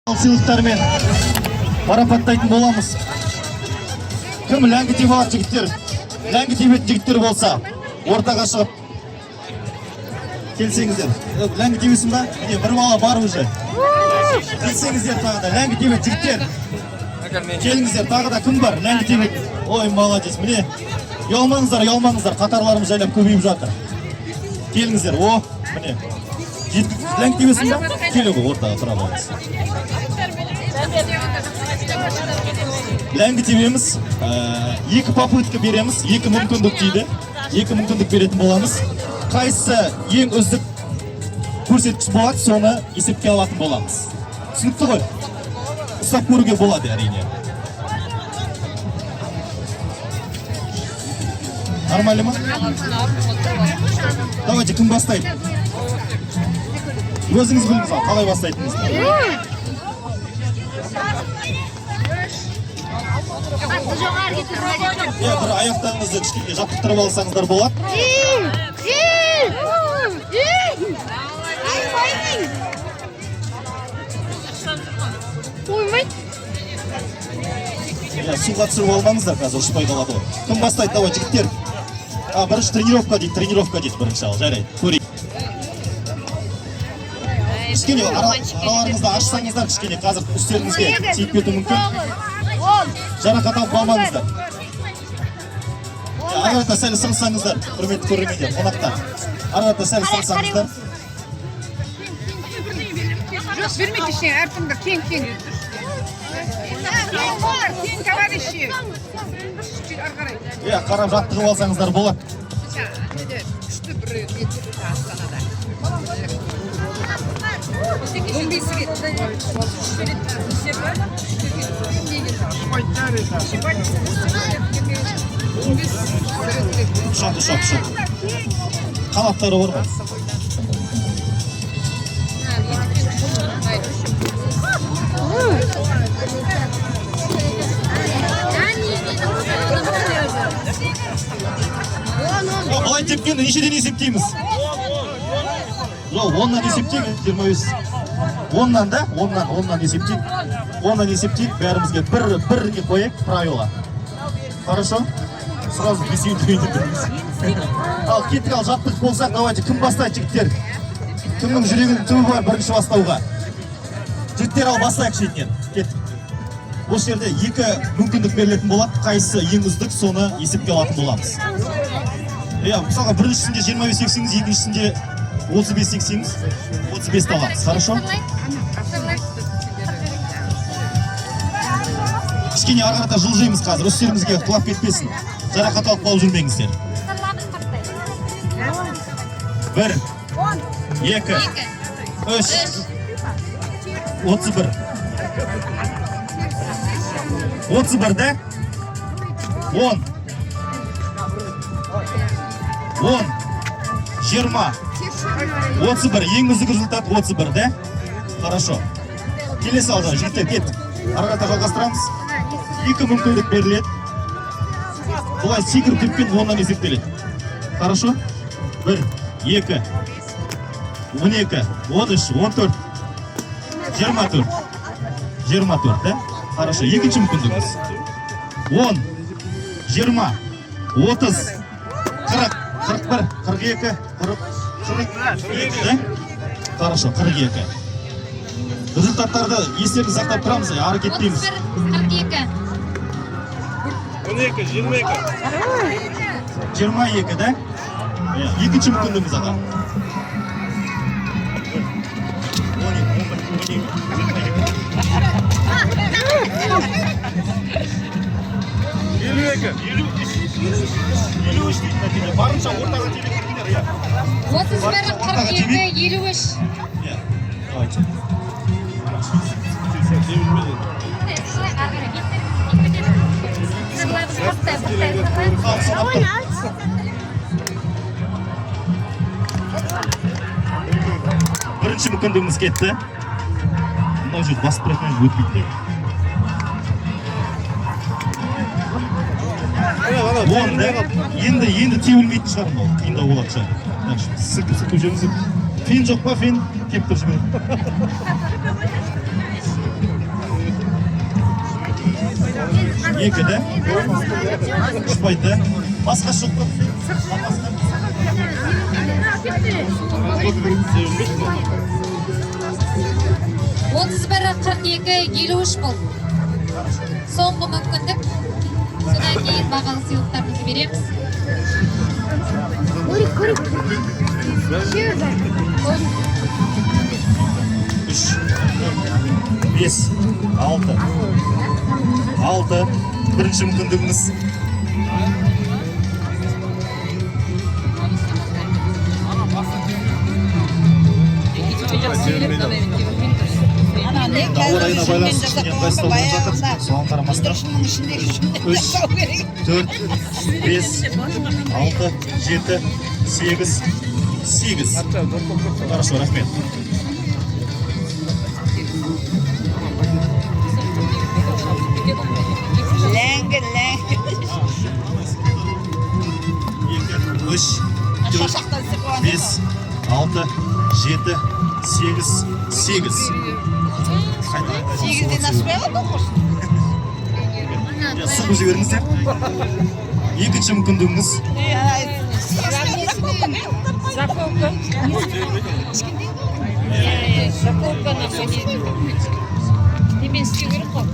Сыйлықтармен марапаттайтын боламыз. Кім ләңгі тебе алады, жігіттер? Ләңгі тебетін жігіттер болса, ортаға шығып келсеңіздер. Ләңгі тебесің ба? Міне, бір бала бар уже. Келсеңіздер, тағы да ләңгі тебетін жігіттер. Келіңіздер, тағы да кім бар? Ләңгі тебетін. Ой, молодец. Міне, ұялмаңыздар, ұялмаңыздар. Қатарларымыз жайлап көбейіп жатыр. Келіңіздер, о, міне. Жеткілікті. Ләңгі тебесің ба? Келе ғой, ортаға тұра алыңыз. Ләңгі тебеміз. Екі попытка береміз, екі мүмкіндік дейді. Екі мүмкіндік беретін боламыз. Қайсысы ең үздік көрсеткіш болады, соны есепке алатын боламыз. Түсінікті ғой? Ұстап көруге болады, әрине. Нормально ма? Давайте, кім бастайды? Өзіңіз біліңіз, ал қалай бастайтыныңызды. Қатты жоғары кетіп. Иә, бір аяқтарыңызды кішкене жаттықтырып алсаңыздар болады. Қоймайды. Иә, суға түсіріп алмаңыздар, қазір ұшпай қалады ғой. Кім бастайды? Давай, жігіттер. А, бірінші тренировка дейді, тренировка дейді бірінші, ал, жарайды, көрейік. Кішкене араларыңызды ашсаңыздар, кішкене қазір үстеріңізге тиіп кетуі мүмкін. 10. Жарақат алып қалмаңыздар. Иә, ары қарата сәл ысырылсаңыздар, құрметті көрермендер, қонақтар. Ары қарата сәл ысырылсаңыздар. Жоқ, бермейді ештеңе, әртүрлі кең кең. Кең болыңдар, кең, товарищи. Ары қарай. Иә, қарап жаттығып алсаңыздар болады. Неде, күшті бір не Астанада. 15 рет. 15 рет. Ұшады, ұшады, ұшады. Қанаттары бар ғой. Жоқ, былай тепкенде нешеден есептейміз? Жоқ, 10-нан есептейік, 25. 10-нан да, 10-нан, 10-нан есептейік. 10-нан есептейік, бәрімізге бір бірге қояйық правила. Хорошо? Сразу бесеуін төлейді. Ал, кеттік, ал, жаттық болсақ, давайте, кім бастайды, жігіттер? Кімнің жүрегінің түбі бар бірінші бастауға? Жігіттер, ал, бастайық шетінен. Кеттік. Осы жерде екі мүмкіндік берілетін болады. Қайсысы ең үздік, соны есепке алатын боламыз. Иә, мысалға, біріншісінде 25 тепсеңіз, екіншісінде 35 тепсеңіз, 35-ті аламыз. Хорошо? Кішкене ары қарата жылжимыз қазір. Үстеріңізге құлап кетпесін. Жарақат алып қалып жүрмеңіздер. Бір, екі, үш, 31. 31, да? 10. 10. 20. 31. Ең үздік результат 31, да? Хорошо. Келесі алда, жігіттер, кеттік. Ары қарата жалғастырамыз. Екі мүмкіндік беріледі. Былай секіріп тепкен 10-нан есептеледі. Хорошо? Бір, екі, 12, 13, 14, 24. 24, да? Хорошо. Екінші мүмкіндігіміз. 10, 20, 30, 40, 41, 42, 40, 42, да? Хорошо, 42. Результаттарды естеріңізде сақтап тұрамыз, ары кетпейміз. 41, 42. 12, 22. 22, да? Иә, екінші мүмкіндігіміз, аға. 12, 11, 12, 22. 52. 53. 53 дейді нәтиже. Барынша ортаға тебетіңдер, иә. 31, 42, 53. Иә, давайте. Ары қарай беттеріңізді тиіп кетеді. Халық санап тұр. Бірінші мүмкіндігіміз кетті. Мынау жерді басып тұратын өтпейді. 10, да? Енді тебілмейтін шығар мынау. Қиындау болатын шығар. Так, сілкіп сілкіп жіберіңіз. Фен жоқ па, фен? Кептіріп жіберейік. Екі да? Ұшпайды да? Басқа жоқ па? Басқа? 31, 42, 53 болды. Соңғы мүмкіндік. Содан кейін бағалы сыйлықтарымызды береміз. Көрейік, көрейік. Үш, бес, алты, алты. Бірінші мүмкіндігіңіз. Ана не Ауа райына байланысты кішкене ыңғайсыздау болып жатыр. Соған қарамастан Бүлдіршіннің ішінде үш, төрт, бес, алты, жеті, сегіз, сегіз. Хорошо, рахмет. Ләңгі, ләңгі. Екі, үш, төрт, Шашақтан сыққан. Бес, алты, жеті, сегіз, сегіз. Сегізден аспай қалды ғой. Иә, сығып жіберіңіздер. Екінші мүмкіндігіңіз. Заколка. Заколка на немен істеу керек қой.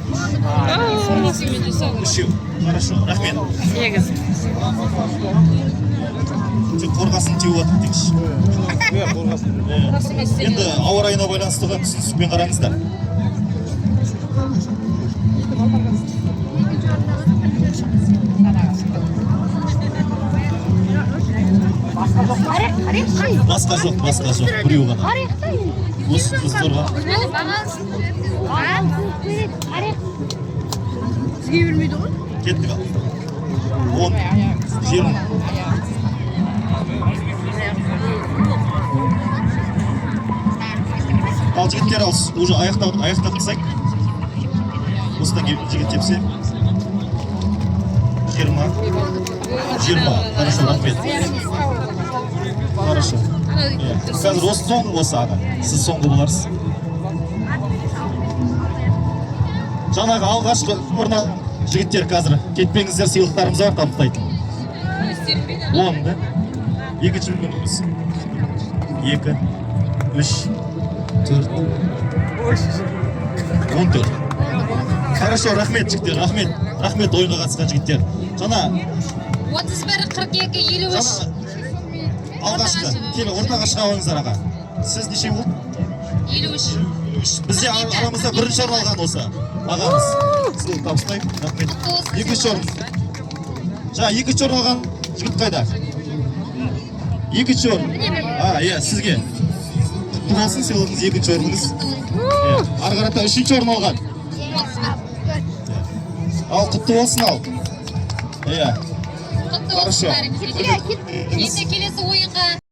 Сол нәрсемен жасау керек. Үшеу. Хорошо, рахмет. Сегіз. Тек қорғасын теуіп жатыр деңізші. Қорғасын. Енді ауа райына байланысты ғой, түсіністікпен қараңыздар. Басқа жоқ, басқа жоқ, біреу ғана. Осы қыздарға. Қарайық. Кеттік, ал. 10, 20. Ал, жігіттер, ал, уже аяқтап, аяқтап тастайық. Осыдан кейін жігіт тепсе. 20, 20. Хорошо, рахмет. Хорошо. Иә. Қазір осы соңғы болса, аға, сіз соңғы боларсыз. Жаңағы алғашқы орын жігіттер, қазір кетпеңіздер, сыйлықтарымыз бар табыстайтын. 10 да? Екінші мүмкіндігіміз. Екі, үш, төрт, 14. Хорошо, рахмет, жігіттер, рахмет. Рахмет, ойынға қатысқан жігіттер. Жаңа 31, 42, 53. Жаңа алғашқы, кел, ортаға шыға қойыңыздар, аға. Сіз неше болды? 53. Үш. Бізде арамызда бірінші орын алған осы ағамыз. Сыйлық табыстаймын. Рахмет. Құтты болсын. Екінші орын. Жаңа екінші орын алған жігіт қайда? Екінші орын. А, иә, сізге. Құтты болсын сыйлығыңыз, екінші орныңыз. Иә. Ары қарата үшінші орын алған. 31. Ал, құтты болсын, ал. Иә. Құтты Хорошо. болсын бәріңізге. Енді келесі ойынға.